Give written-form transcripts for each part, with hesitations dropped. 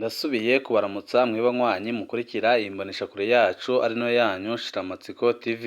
Ndasubiye kubaramutsa mwebanywanyi mukurikira iyi mboneshakure yacu ari nayo yanyu Shiramatsiko TV.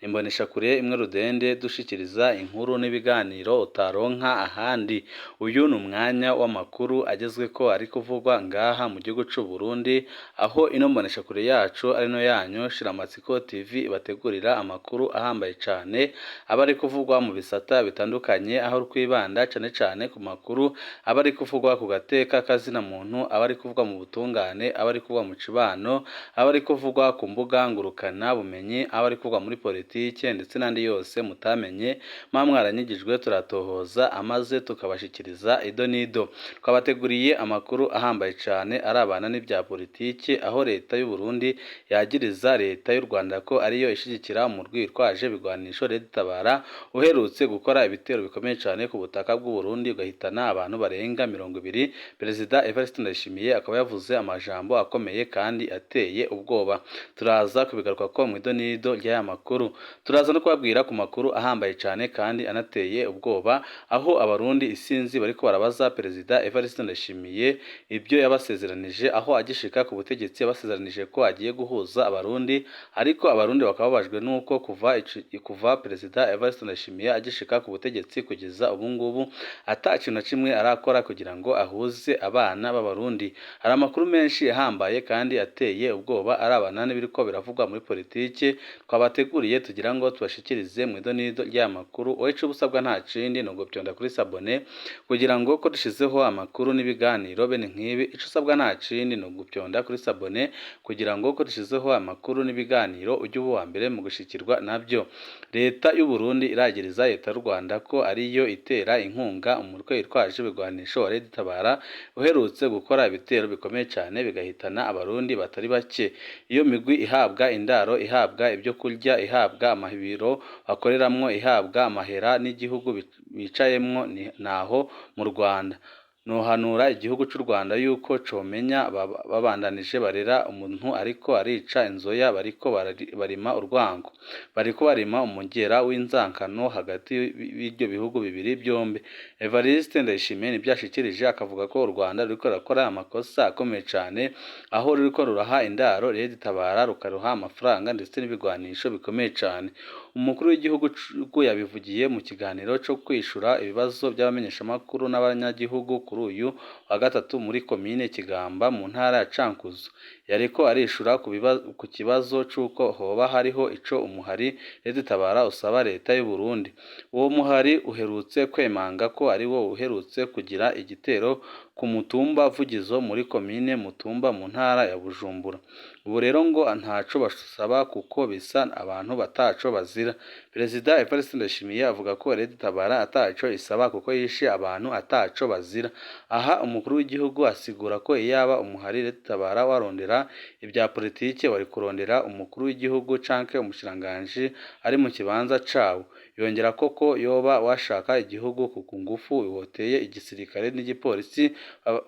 Ni imboneshakure imwe rudende dushikiriza inkuru n'ibiganiro utaronka ahandi. Uyu ni umwanya w'amakuru agezweko ari kuvugwa ngaha mu gihugu c'u Burundi, aho ino mboneshakure yacu ari nayo yanyu Shiramatsiko TV ibategurira amakuru ahambaye cane, aba ari kuvugwa mu bisata bitandukanye, aho twibanda cane cane ku makuru aba ari kuvugwa ku gateka kazina muntu, aba ari kuvugwa mu butungane, aba ari kuvugwa mu cibano, aba ari kuvugwa ku mbuga ngurukana bumenyi, aba ari kuvugwa muri politike ndetse n'andi yose mutamenye muba mwaranyigijwe turatohoza amaze tukabashikiriza ido n'ido. Twabateguriye amakuru ahambaye cane arabana n'ivya politike, aho leta y'u Burundi yagiriza leta y'u Rwanda ko ariyo ishigikira umurwi witwaje ibigwanisho Red Tabara uherutse gukora ibitero bikomeye cane ku butaka bw'u Burundi ugahitana abantu barenga 20. Perezida Evariste Ndayishimiye akaba yavuze amajambo akomeye kandi ateye ubwoba. Turaza kubigarukako mw'ido n'ido ry'aya makuru. Turaza no kubabwira ku makuru ahambaye cane kandi anateye ubwoba, aho abarundi isinzi bariko barabaza Perezida Evariste Ndayishimiye ibyo yabasezeranije, aho agishika ku butegetsi yabasezeranije ko agiye guhuza abarundi, ariko abarundi bakaba bababajwe nuko kuva Perezida Evariste Ndayishimiye agishika ku butegetsi kugeza ubu ngubu ata kintu na kimwe arakora kugira ngo ahuze abana b'abarundi. Hari amakuru menshi ahambaye kandi ateye ubwoba arabana n'ibiriko biravugwa muri politike twabateguriye tugira ngo tubashikirize mw'ido n'ido ry'aya makuru. Wowe ico usabwa nta kindi ni ugupyonda kuri s'abonner kugira ngo ko dushizeho amakuru n'ibiganiro bene nk'ibi, ico usabwa nta kindi ni ugupyonda kuri s'abonner kugira ngo ko dushizeho amakuru n'ibiganiro ujye uba uwa mbere mu gushikirwa nabyo. Leta y'u Burundi iragiriza leta y'u Rwanda ko ariyo itera inkunga umutwe witwaje ibigwanisho wa Red Tabara uherutse gukora ibitero bikomeye cane bigahitana abarundi batari bake. Iyo migwi ihabwa indaro, ihabwa ibyo kurya, ihabwa amabiro bakoreramwo, ihabwa amahera n'igihugu bicayemwo naho mu Rwanda. Nohanura igihugu c'u Rwanda yuko comenya babandanije barera umuntu ariko arica inzoya, bariko barima urwango, bariko barima umugera w'inzankano hagati y'ivyo bihugu bibiri vyombi. Evariste Ndayishimiye nivyo yashikirije, akavuga ko u Rwanda ruriko rurakora amakosa akomeye cane, aho ruriko ruraha indaro Red Tabara, rukaruha amafaranga ndetse n'ibigwanisho bikomeye cane. Umukuru w'igihugu yabivugiye mu kiganiro co kwishura ibibazo vy'abamenyeshamakuru n'abanyagihugu kuri uyu wa gatatu muri komine Kigamba mu ntara ya Cankuzo. Yariko arishura ku kibazo c'uko hoba hariho ico umuhari Red Tabara usaba leta y'u Burundi. Uwo muhari uherutse kwemanga ko ariwo uherutse kugira igitero ku mutumba Vugizo muri komine Mutumba mu ntara ya Bujumbura. Ubu rero ngo ntaco basaba kuko bisa abantu bataco bazira. Perezida Evariste Ndayishimiye avuga ko Red Tabara ataco isaba kuko yishe abantu ataco bazira. Aha umukuru w'igihugu asigura ko iyaba umuhari Red Tabara warondera ibya politike wari kurondera umukuru w'igihugu canke umushikiranganji ari mu kibanza cawo. Yongera ko ko yoba washaka igihugu ku ngufu woteye igisirikare n'igipolisi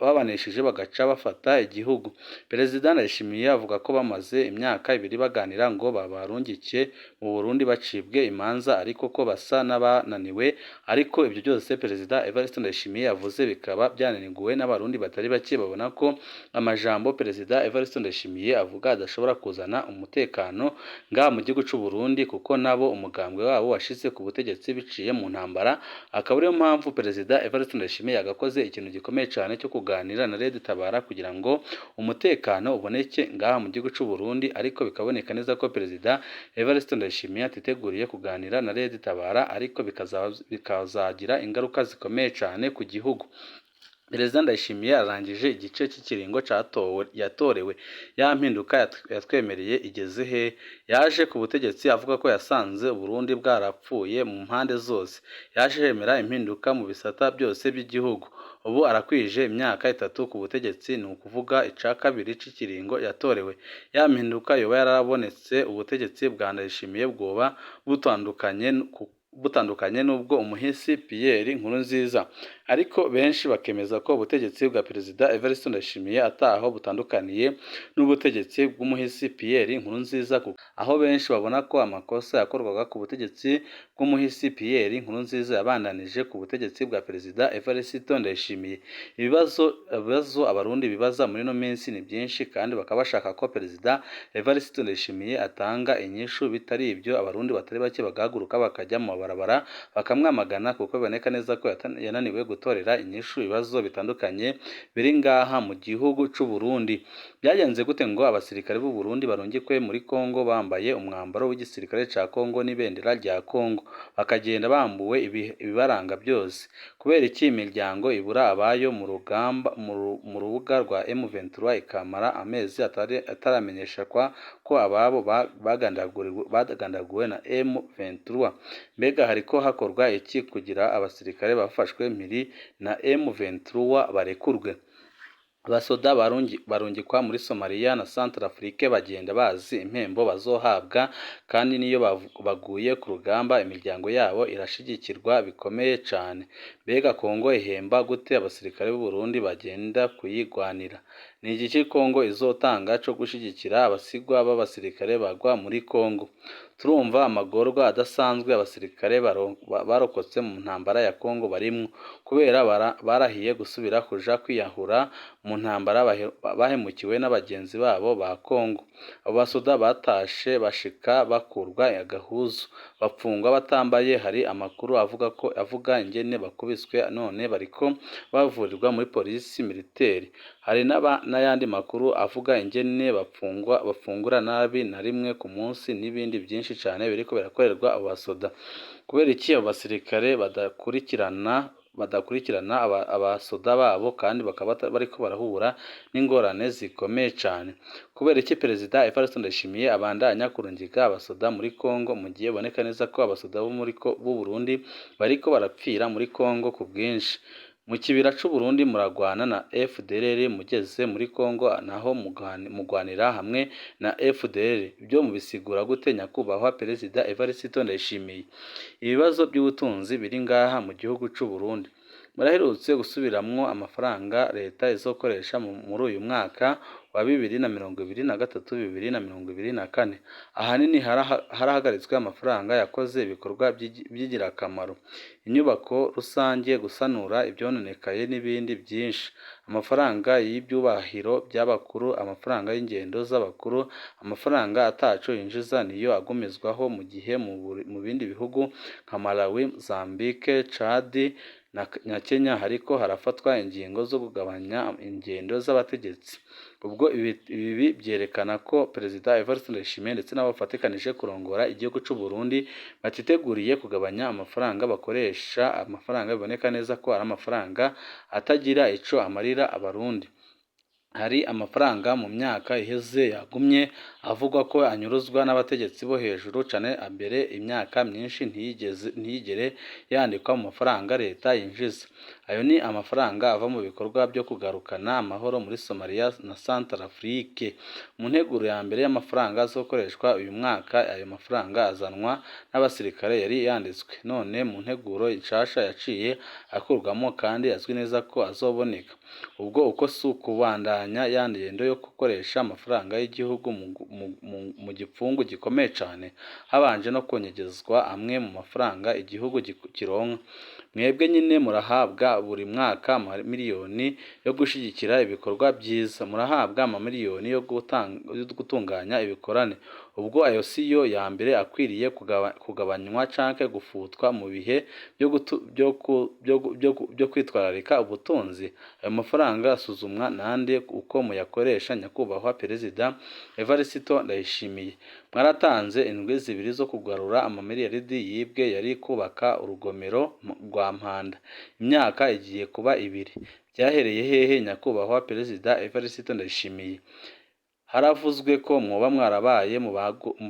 babanesheje bagaca bafata igihugu. Perezida Ndayishimiye avuga ko bamaze imyaka 2 baganira ngo babarungike mu Burundi bacibwe imanza, ariko ko basa n'abananiwe. Ariko ivyo byose Perezida Evariste Ndayishimiye yavuze bikaba byananiguwe n'abarundi batari bake, babona ko amajambo Perezida Evariste Ndayishimiye avuga adashobora kuzana umutekano ngaha mu gihugu c'u Burundi, kuko nabo umugambwe wabo washize ku butegetsi biciye mu ntambara. Akaba ariyo mpamvu Perezida Evariste Ndayishimiye yagakoze ikintu gikomeye cane cyo kuganira na Red Tabara kugira ngo umutekano uboneke ngaha mu gihugu c'u Burundi, ariko bikaboneka neza ko Perezida Evariste Ndayishimiye atiteguriye kuganira na Red Tabara, ariko bikazagira ingaruka zikomeye cane ku gihugu. Perezida Ndayishimiye arangije igice cy'ikiringo yatorewe. Ya mpinduka yatwemereye igeze he? Yaje ku butegetsi avuga ko yasanze Uburundi bwarapfuye mu mpande zose. Yaje yemera impinduka mu bisata byose by'igihugu. Ubu arakwije imyaka 3 ku butegetsi, ni ukuvuga ica kabiri c'ikiringo yatorewe. Ya mpinduka yoba yarabonetse? Ubutegetsi bwa Ndayishimiye bwoba butandukanye n'ubwo umuhisi Pierre Nkurunziza. Ariko benshi bakemeza ko ubutegetsi bwa Perezida Evariste Ndayishimiye ataho butandukaniye n'ubutegetsi bw'umuhisi Pierre Nkurunziza, aho benshi babona ko amakosa yakorwaga ku butegetsi bw'umuhisi Pierre Nkurunziza yabandanije ku butegetsi bwa Perezida Evariste Ndayishimiye. Ibibazo abarundi bibaza muri ino minsi ni byinshi, kandi bakaba bashaka ko Perezida Evariste Ndayishimiye atanga inyishu. Bitari ibyo, abarundi batari bake bagahaguruka bakajya mu mabarabara bakamwamagana, kuko biboneka neza ko yananiwe gutorera inyishu ibibazo bitandukanye biri ngaha mu gihugu c'u Burundi. Byagenze gute ngo abasirikare b'u Burundi barungikwe muri Kongo bambaye umwambaro w'igisirikare ca Kongo n'ibendera rya Kongo, bakagenda bambuwe ibibaranga byose? Kubera iki imiryango ibura abayo mu rugamba mu rubuga rwa M23 ikamara amezi ataramenyeshwa ko ababo bagandaguwe na M23? Mbega hariko hakorwa iki kugira abasirikare bafashwe mpiri na M23 barekurwe? Abasoda barungikwa muri Somalia na Centrafrique bagenda bazi impembo bazohabwa, kandi niyo baguye ku rugamba imiryango yabo irashigikirwa bikomeye cane. Mbega Kongo ihemba gute abasirikare b'u Burundi bagenda kuyigwanira? Ni igiki Kongo izotanga co gushigikira abasigwa b'abasirikare bagwa muri Kongo? Turumva amagorwa adasanzwe abasirikare barokotse mu ntambara ya Kongo barimwo, kubera barahiye gusubira kuja kwiyahura mu ntambara bahemukiwe n'abagenzi babo ba Kongo. Abo basoda batashe bashika bakurwa agahuzu, bapfungwa batambaye. Hari amakuru avuga ingene bakubiswe, none bariko bavurirwa muri polisi militaire. Hari n'ayandi makuru avuga ingene bafungura nabi na rimwe ku munsi, n'ibindi byinshi cane biriko birakorerwa abo basoda. Kubera iki abo basirikare badakurikirana abasoda babo, kandi bakaba bariko barahura n'ingorane zikomeye cane? Kubera iki Perezida Evariste Ndayishimiye abandanya kurungika abasoda muri Kongo, mu gihe biboneka neza ko abasoda b'u Burundi bariko barapfira muri Kongo ku bwinshi? Mu kibira c'u Burundi muragwana na FDLR, mugeze muri Kongo naho mugwanira hamwe na FDLR. Ibyo mubisigura gute, nyakubahwa Perezida Evariste Ndayishimiye? Ibibazo by'ubutunzi biri ngaha mu gihugu c'u Burundi. Muraherutse gusubiramwo amafaranga leta izokoresha muri uyu mwaka wa 2023 2024. Ahanini harahagaritswe amafaranga yakoze ibikorwa by'ingirakamaro, inyubako rusange, gusanura ibyononekaye n'ibindi byinshi. Amafaranga y'ibyubahiro by'abakuru, amafaranga y'ingendo z'abakuru, amafaranga ataco yinjiza niyo agumizwaho, mu gihe mu bindi bihugu nka Malawi, Mozambique, Chad na Kenya hariko harafatwa ingingo zo kugabanya ingendo z'abategetsi. Ubwo ibi byerekana ko Perezida Evariste Ndayishimiye ndetse n'abo bafatikanije kurongora igihugu c'u Burundi batiteguriye kugabanya amafaranga bakoresha, amafaranga biboneka neza ko ari amafaranga atagira ico amarira abarundi. Hari amafaranga mu myaka iheze yagumye avugwa ko anyuruzwa n'abategetsi bo hejuru cane mbere imyaka myinshi ntiyigere yandikwa mu mafaranga leta yinjiza. Ayo ni amafaranga ava mu bikorwa byo kugarukana amahoro muri Somalia na Centrafrique. Mu nteguro ya mbere y'amafaranga azokoreshwa uyu mwaka, ayo mafaranga azanwa n'abasirikare yari yanditswe. None mu nteguro nshasha yaciye akurwamo, kandi azwi neza ko azoboneka. Ubwo uko si ukubandanya ya ngendo yo gukoresha amafaranga y'igihugu mu gipfungu gikomeye cane, habanje no kunyegezwa amwe mu mafaranga igihugu kironka? Mwebwe nyine murahabwa buri mwaka amamiliyoni yo gushigikira ibikorwa byiza, murahabwa amamiliyoni yo gutunganya ibikorane. Ubwo ayo siyo ya mbere akwiriye kugabanywa canke gufutwa mu bihe byo kwitwararika ubutunzi? Ayo mafaranga asuzumwa nande uko muyakoresha, nyakubahwa Perezida Evariste Ndayishimiye? Mwaratanze indwi zibiri zo kugarura amamiliyaridi yibwe yari kubaka urugomero rwa Mpanda. Imyaka igiye kuba ibiri. Byahereye hehe, nyakubahwa Perezida Evariste Ndayishimiye? Haravuzwe ko mwoba mwarabaye mu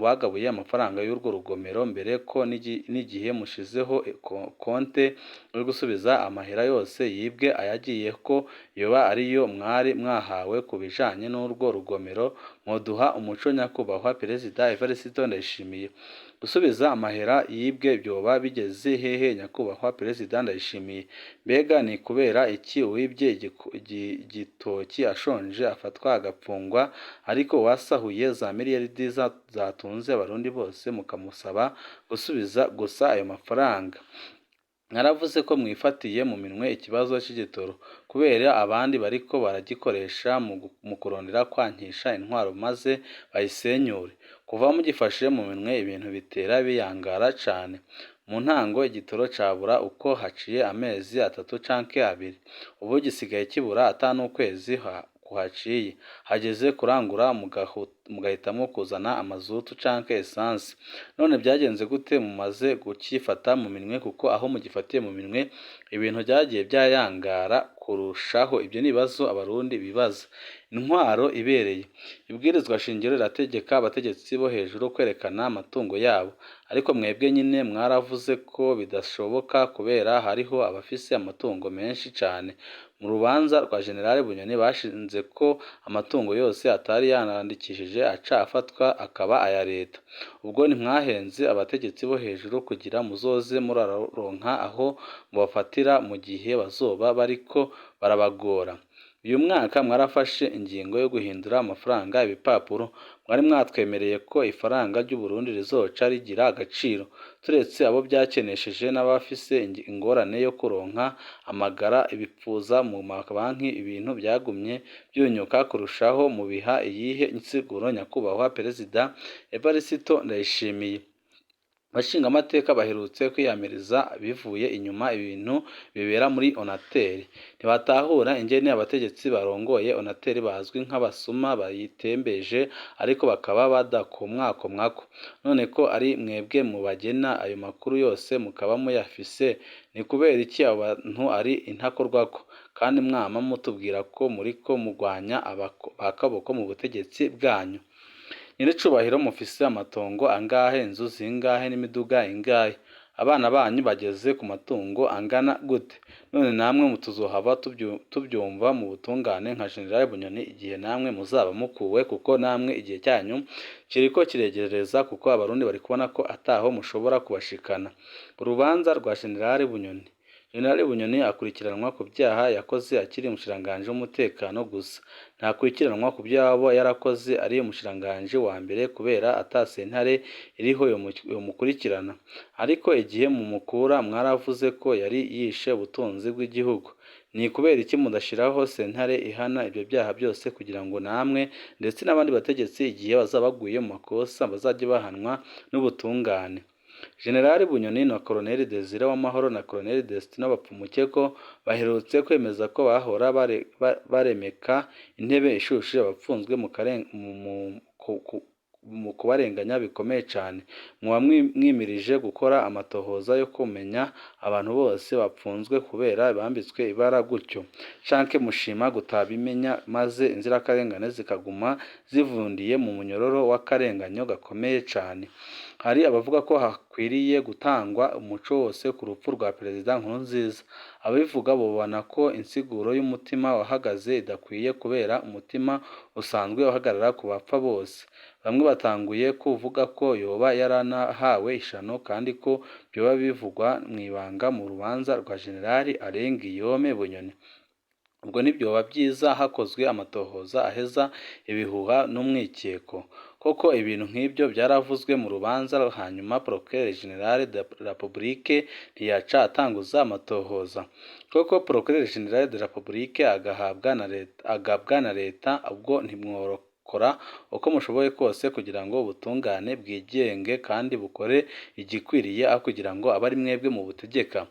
bagabuye amafaranga y'urwo rugomero, mbere ko n'igihe mushizeho konte yo gusubiza amahera yose yibwe ayagiye ko yoba ariyo mwari mwahawe ku bijanye n'urwo rugomero. Mwoduha umuco, nyakubahwa Perezida Evariste Ndayishimiye? Gusubiza amahera yibwe vyoba bigeze hehe nyakubahwa Perezida Ndayishimiye? Mbega ni kubera iki uwibye igitoki ashonje afatwa agapfungwa, ariko uwasahuye za miliyaridi zatunze abarundi bose mukamusaba gusubiza gusa ayo mafaranga? Mwaravuze ko mwifatiye mu minwe ikibazo c'igitoro, kubera abandi bariko baragikoresha mu kurondera kwankisha intwaro maze bayisenyure. Kuva mugifashe mu minwe ibintu bitera biyangara cane. Mu ntango igitoro cabura uko haciye amezi 3 canke 2, ubu gisigaye kibura ata n'ukwezi kuhaciye. Hageze kurangura mugahitamwo kuzana amazutu canke essence. None vyagenze gute mumaze kukifata mu minwe? Kuko aho mugifatiye mu minwe ibintu vyagiye vyayangara kurushaho. Ivyo ni ibibazo abarundi bibaza. Intwaro ibereye. Ibwirizwa shingiro rirategeka abategetsi bo hejuru kwerekana amatungo yabo, ariko mwebwe nyine mwaravuze ko bidashoboka kubera hariho abafise amatungo menshi cane. Mu rubanza rwa General Bunyoni bashinze ko amatungo yose atari yarandikishije aca afatwa akaba aya leta. Ubwo ntimwahenze abategetsi bo hejuru kugira muzoze muraronka aho mubafatira mu gihe bazoba bariko barabagora? Uyu mwaka mwarafashe ingingo yo guhindura amafaranga ibipapuro. Mwari mwatwemereye ko ifaranga ry'Uburundi rizoca rigira agaciro, turetse abo vyakenesheje n'abafise ingorane yo kuronka amagara ibipfuza mu mabanki, ibintu vyagumye vyunyuka kurushaho. Mubiha iyihe nsiguro nyakubahwa Perezida Evariste Ndayishimiye? Abashingamateka baherutse kwiyamiriza bivuye inyuma ibintu bibera muri Onatel. Ntibatahura ingene abategetsi barongoye Onatel bazwi nk'abasuma bayitembeje, ariko bakaba badakomwakomwako. None ko ari mwebwe mubagena, ayo makuru yose mukaba muyafise, ni kubera iki abo bantu ari intakorwako, kandi mwama mutubwira ko muriko mugwanya ba kaboko mu butegetsi bwanyu? Nyiricubahiro mufise amatongo angahe, inzu zingahe n'imiduga ingahe? Abana banyu bageze ku matungo angana gute? None namwe tuzohava tuvyumva mu butungane nka General Bunyoni igihe namwe muzaba mukuwe, kuko namwe igihe cyanyu kiriko kiregereza, kuko abarundi bari kubona ko ataho mushobora kubashikana. Urubanza rwa General Bunyoni. General Bunyoni akurikiranwa ku vyaha yakoze akiri umushikiranganji w'umutekano gusa, ntakurikiranwa ku vyo yoba yarakoze ari umushikiranganji wa mbere kubera ata sentare iriho yomukurikirana. Ariko igihe mumukura mwaravuze ko yari yishe ubutunzi bw'igihugu. Ni kubera iki mudashiraho sentare ihana ivyo vyaha byose kugira ngo namwe ndetse n'abandi bategetsi igihe bazaba baguye mu makosa bazaje bahanwa n'ubutungane? General Bunyoni na Colonel Desire Uwamahoro na Colonel Destin Bapfumukeko baherutse kwemeza ko bahora baremeka intebe ishushe abapfunzwe mu kubarenganya bikomeye cane. Mwoba mwimirije gukora amatohoza yo kumenya abantu bose bapfunzwe kubera bambitswe ibara gutyo, canke mushima kutabimenya maze inzirakarengane zikaguma zivundiye mu munyororo w'akarenganyo gakomeye cane? Hari abavuga ko hakwiriye gutangwa umuco wose ku rupfu rwa Perezida Nkurunziza. Ababivuga bobona ko insiguro y'umutima wahagaze idakwiye kubera umutima usanzwe uhagarara ku bapfa bose. Bamwe batanguye kuvuga ko yoba yaranahawe ishano kandi ko vyoba bivugwa mw'ibanga mu rubanza rwa General Alain Guillaume Bunyoni. Ubwo ntivyoba vyiza hakozwe amatohoza aheza ibihuha n'umwikeko? Koko ibintu nk'ivyo vyaravuzwe mu rubanza, hanyuma Procureur General de la Republique ntiyaca atanguza amatohoza? Koko Procureur General de la Republique agabwa na leta, ubwo ntimworokora uko mushoboye kose kugira ngo ubutungane bwigenge kandi bukore igikwiriye, aho kugira ngo abe ari mwebwe mubutegeka?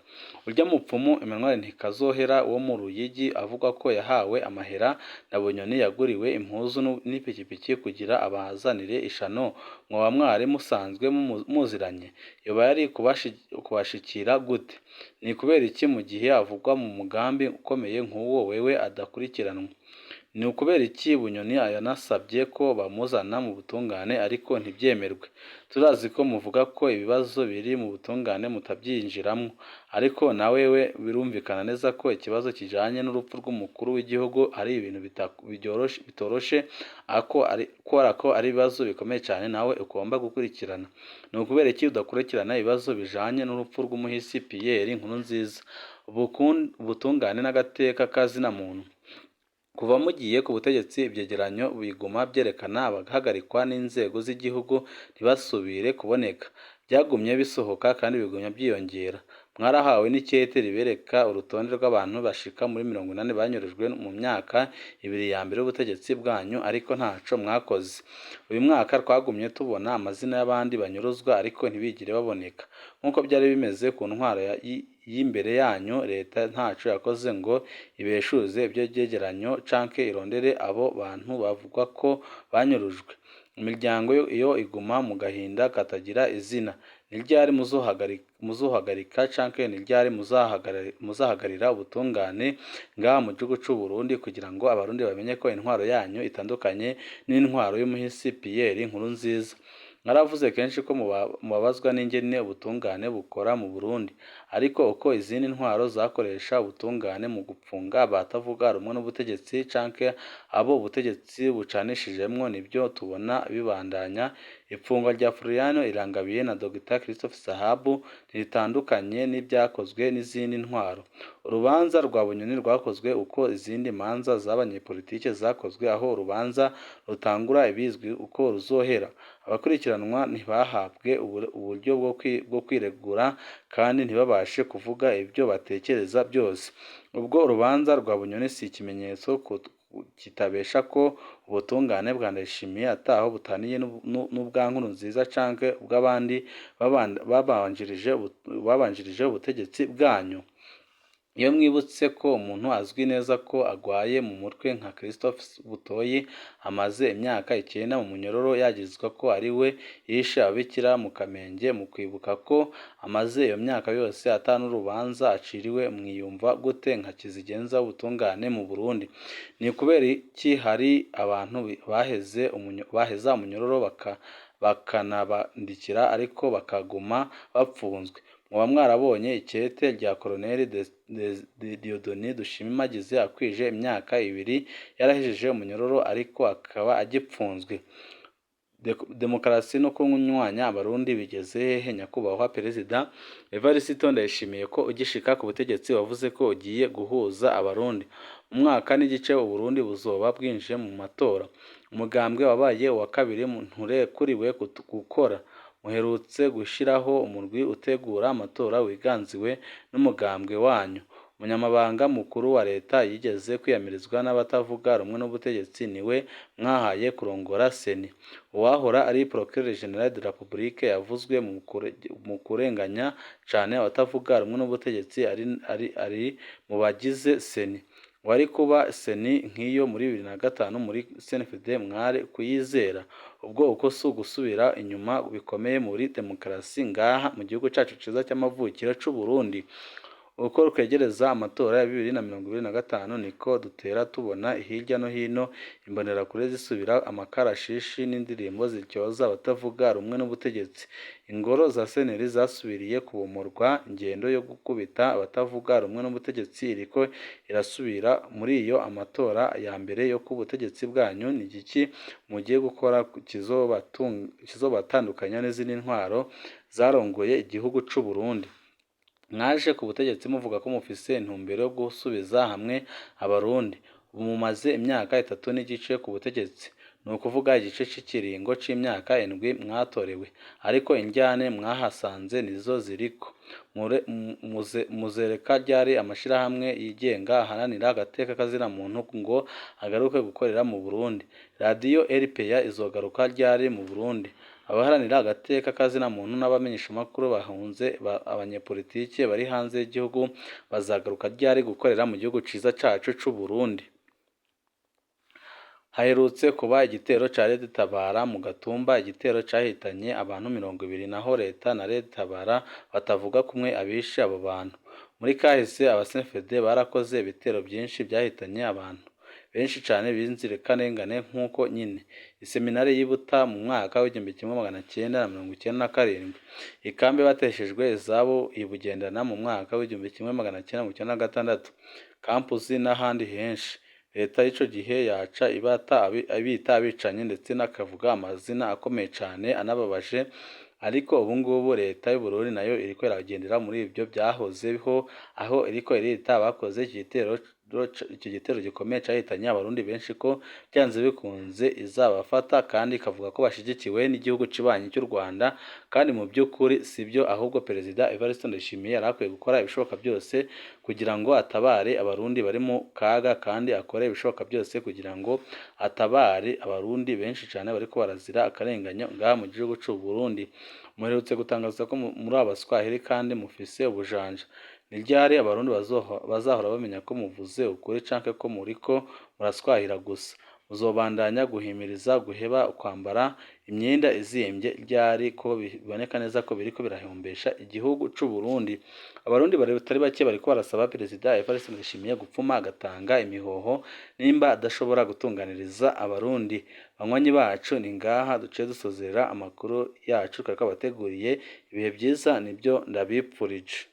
Urya mupfumu Emmanuel Ntikazohera wo mu Ruyigi avuga ko yahawe amahera na Bunyoni yaguriwe impuzu n'ipikipiki kugira abazanire ishano, mwoba mwari musanzwe muziranye? Yoba yari kubashikira gute? Ni kubera iki mu gihe avugwa mu mugambi ukomeye nk'uwo wewe adakurikiranwa? Ni ukubera iki Bunyoni yanasabye ko bamuzana mu butungane ariko ntibyemerwe? Turazi ko muvuga ko ibibazo biri mu butungane mutabyinjiramwo, ariko na wewe birumvikana neza ko ikibazo kijanye n'urupfu rw'umukuru w'igihugu ari ibintu bitoroshe, kubera ko ari ibibazo bikomeye cane nawe ugomba gukurikirana. Ni ukubera iki udakurikirana ibibazo bijanye n'urupfu rw'umuhisi Pierre Nkurunziza? Ubutungane n'agateka ka zina muntu. Kuva mugiye ku butegetsi, ivyegeranyo biguma vyerekana abahagarikwa n'inzego z'igihugu ntibasubire kuboneka. Vyagumye bisohoka kandi bigumya vyiyongera. Mwarahawe n'ikete ribereka urutonde rw'abantu bashika muri 80 banyurujwe mu myaka ibiri ya mbere y'ubutegetsi bwanyu, ariko ntaco mwakoze. Uyu mwaka twagumye tubona amazina y'abandi banyuruzwa ariko ntibigire baboneka. Nk'uko vyari bimeze ku ntwaro y'imbere yanyu, leta ntaco yakoze ngo ibeshuze ivyo vyegeranyo canke irondere abo bantu bavugwa ko banyurujwe. Imiryango yo iguma mu gahinda katagira izina. Ni ryari muzohagarika canke ni ryari muzahagarira ubutungane ngaha mu gihugu c'u Burundi kugira ngo abarundi bamenye ko intwaro yanyu itandukanye n'intwaro y'umuhisi Pierre Nkurunziza? Mwaravuze kenshi ko mubabazwa n'ingene ubutungane bukora mu Burundi, ariko uko izindi ntwaro zakoresha ubutungane mu gupfunga abatavuga rumwe n'ubutegetsi canke abo ubutegetsi bucanishijemwo nivyo tubona bibandanya. Ifungwa rya Floriano Irangabiye na Dr Christophe Sahabu ntiritandukanye n'ivyakozwe n'izindi ntwaro. Urubanza rwa Bunyoni rwakozwe uko izindi manza z'abanyepolitike zakozwe, aho urubanza rutangura ibizwi uko ruzohera. Abakurikiranwa ntibahabwe uburyo bwo kwiregura kandi ntibabashe kuvuga ibyo batekereza byose. Ubwo urubanza rwa Bunyoni si ikimenyetso kitabesha ko ubutungane bwa Ndayishimiye ataho butaniye n'ubwa Nkurunziza canke ubw'abandi babanjirije ubutegetsi bwanyu? Iyo mwibutse ko umuntu azwi neza ko agwaye mu mutwe nka Christophe Butoyi amaze imyaka 9 mu munyororo yagirizwa ko ari we yishe ababikira mu Kamenge, mu kwibuka ko amaze iyo myaka yose ata n'urubanza aciriwe, mwiyumva gute nka kizigenza w'ubutungane mu Burundi? Ni kubera iki hari abantu baheza umunyororo bakanabandikira ariko bakaguma bapfunzwe? Mwoba mwarabonye ikete rya Colonel Dieudonné Dushimimagize akwije imyaka 2 yarahejeje umunyororo ariko akaba agipfunzwe? Demokarasi no kunywanya abarundi bigeze hehe nyakubahwa Perezida Evariste Ndayishimiye, ko ugishika ku butegetsi wavuze ko ugiye guhuza abarundi? Mu mwaka n'igice Uburundi buzoba bwinjiye mu matora. Umugambwe wabaye uwa kabiri nturekuriwe gukora. Muherutse gushiraho umurwi utegura amatora wiganziwe n'umugambwe wanyu. Umunyamabanga mukuru wa leta yigeze kwiyamirizwa n'abatavuga rumwe n'ubutegetsi niwe mwahaye kurongora CENI. Uwahora ari Procureur General de la Republique yavuzwe mu kurenganya cane abatavuga rumwe n'ubutegetsi ari mu bagize CENI. Wari kuba CENI nk'iyo muri 2005 muri CNFD mwari kuyizera? Ubwo uko si ugusubira inyuma bikomeye muri demokarasi ngaha mu gihugu cacu ciza c'amavukiro c'u Burundi? Uko twegereza amatora ya 2025 niko dutera tubona hirya no hino imbonerakure zisubira amakarashishi n'indirimbo zityoza abatavuga rumwe n'ubutegetsi. Ingoro za CNL zasubiriye kubomorwa, ingendo yo gukubita abatavuga rumwe n'ubutegetsi iriko irasubira. Muri iyo amatora ya mbere yo ku butegetsi bwanyu, ni igiki mugiye gukora kizobatandukanya n'izindi ntwaro zarongoye igihugu c'u Burundi? Mwaje ku butegetsi muvuga ko mufise intumbero yo gusubiza hamwe abarundi. Ubu mumaze imyaka 3 n'igice ku butegetsi, ni ukuvuga igice c'ikiringo c'imyaka 7 mwatorewe, ariko indyane mwahasanze nizo ziriko. Muzereka ryari amashirahamwe yigenga aharanira agateka kazina muntu ngo agaruke gukorera mu Burundi? Radiyo RPA izogaruka ryari mu Burundi? Abaharanira agateka kazina muntu n'abamenyeshamakuru bahunze abanyepolitike bari hanze y'igihugu bazagaruka ryari gukorera mu gihugu ciza cacu c'u Burundi? Haherutse kuba igitero ca Red Tabara mu Gatumba, igitero cahitanye abantu 20, naho leta na Red Tabara batavuga kumwe abishe abo bantu. Muri kahise aba CNFD barakoze ibitero vyinshi vyahitanye abantu. benshi cane b'inzirakarengane nk'uko nyine iseminari y'i Buta mu mwaka w'1997, ikambi bateshejwe izabo i Bugendana mu mwaka w'1996, campus n'ahandi henshi. Leta y'ico gihe yaca ibata abita abicanyi, ndetse n'akavuga amazina akomeye cane anababaje. Ariko ubu ngubu leta y'u Burundi nayo iriko iragendera muri ibyo byahozeho, aho iriko irita abakoze iki gitero gikomeye cahitanye abarundi benshi ko byanze bikunze izabafata, kandi ikavuga ko bashigikiwe n'igihugu kibanyi cy'u Rwanda, kandi mu by'ukuri sibyo. Ahubwo Perezida Evariste Ndayishimiye yari akwiye gukora ibishoboka byose kugira ngo atabare abarundi bari mu kaga, kandi akore ibishoboka byose kugira ngo atabare abarundi benshi cane bariko barazira akarenganyo ngaha mu gihugu c'u Burundi. Muherutse gutangaza ko muri abaswahili kandi mufise ubujanja. Ni ryari abarundi bazahora bamenya ko muvuze ukuri canke ko muriko muraswahira gusa? Muzobandanya guhimiriza guheba kwambara imyenda izimvye ryari, ko biboneka neza ko biriko birahombesha igihugu c'u Burundi? Abarundi batari bake bariko barasaba Perezida Evariste Ndayishimiye gupfuma agatanga imihoho nimba adashobora gutunganiriza abarundi. Banywanyi bacu, ni ngaha duciye dusozera amakuru yacu twari twabateguriye. Ibihe vyiza nibyo ndabipfurije.